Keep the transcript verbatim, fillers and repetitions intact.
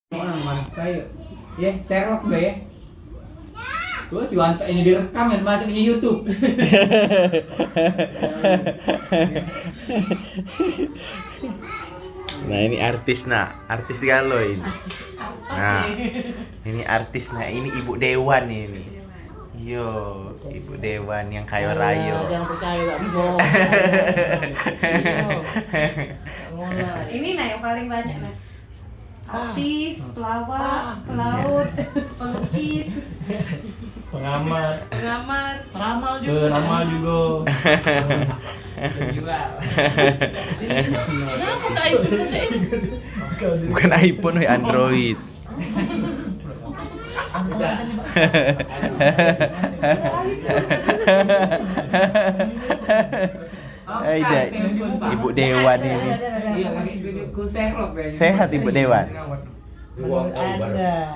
Orang mana kayak, ya, Sherlock be, ya. Tuh, si Wanto ini direkam dan masuknya YouTube. Nah, ini artis, nak. Artis galo ini. Nah, ini artis, nah. Ini ibu dewan ini. Yo, ibu dewan yang kayo rayo. Jangan percaya lah, bohong. Ini, nah, yang paling banyak, nah. Artis, pelawak, pelaut, pelukis, pengamat, pengamat, peramal juga. Peramal juga. Penjual. Kenapa tak iPhone kau cak ini? Bukan iPhone, weh, Android. Eh, dah. Ibu dewan ini. Iya, lagi duduk ku Sherlock be. Sehat, ibu dewan? Belum ada.